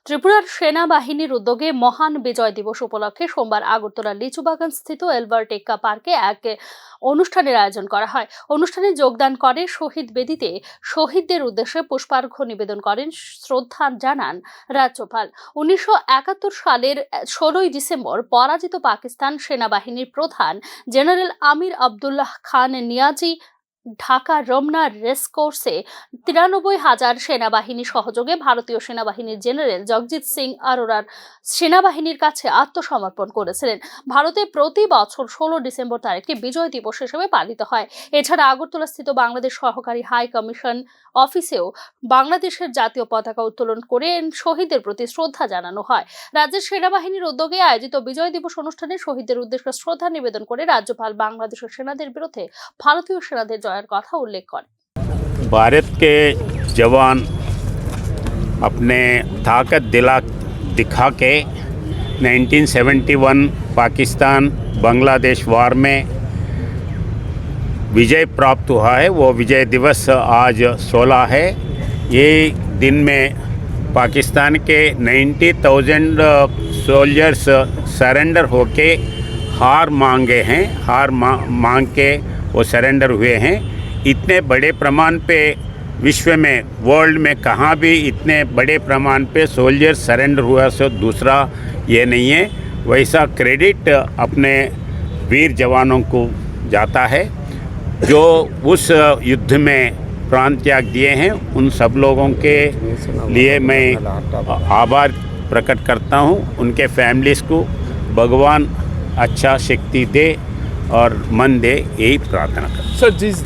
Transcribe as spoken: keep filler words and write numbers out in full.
ত্রিপুরার সেনাবাহিনীর উদ্যোগে মহান বিজয় দিবস উপলক্ষে সোমবার আগরতলা লিচুবাগান স্থিত এলবার্ট এক্কা পার্কে এক অনুষ্ঠানের আয়োজন করা হয়। অনুষ্ঠানে যোগদান করে শহীদ বেদিতে শহীদদের উদ্দেশ্যে পুষ্পার্ঘ্য নিবেদন করেন, শ্রদ্ধা জানান রাজ্যপাল। উনিশশো একাত্তর সালের ষোলোই ডিসেম্বর পরাজিত পাকিস্তান সেনাবাহিনীর প্রধান জেনারেল আমির আব্দুল্লাহ খান নিয়াজি ঢাকা রমনা রেস কোর্সে তিরানব্বই হাজার সেনাবাহিনী সহযোগে ভারতীয় সেনাবাহিনীর জেনারেল জগজিৎ সিং আরোরার সেনাবাহিনীর কাছে আত্মসমর্পণ করেছিলেন। ভারতে প্রতি বছর ষোলো ডিসেম্বর তারিখটি বিজয় দিবস হিসেবে পালিত হয়। এছাড়া আগরতলাস্থিত বাংলাদেশ সহকারী হাই কমিশন অফিসেও বাংলাদেশের জাতীয় পতাকা উত্তোলন করে শহীদদের প্রতি শ্রদ্ধা জানানো হয়। রাজ্যের সেনাবাহিনীর উদ্যোগে আয়োজিত বিজয় দিবস অনুষ্ঠানে শহীদদের উদ্দেশ্যে শ্রদ্ধা নিবেদন করে রাজ্যপাল বাংলাদেশের সেনাদের বিরুদ্ধে ভারতীয় সেনাদের জয়ের কথা উল্লেখ করেন। भारत के जवान अपने ताकत दिला दिखा के नाइनटीन सेवेंटी वन पाकिस्तान बांग्लादेश वार में विजय प्राप्त हुआ है। वो विजय दिवस आज सोलह है। ये दिन में पाकिस्तान के नाइन्टी थाउजेंड सोल्जर्स सरेंडर होके हार मांगे हैं। हार मा-, मांग के वो सरेंडर हुए हैं। इतने बड़े प्रमाण पे विश्व में, वर्ल्ड में कहाँ भी इतने बड़े प्रमाण पे सोल्जर सरेंडर हुआ, सो दूसरा ये नहीं है। वैसा क्रेडिट अपने वीर जवानों को जाता है, जो उस युद्ध में प्राण त्याग दिए हैं। उन सब लोगों के लिए मैं आभार प्रकट करता हूँ। उनके फैमिलीज को भगवान अच्छा शक्ति दे और मन दे, यही प्रार्थना करता हूँ। सर, जिस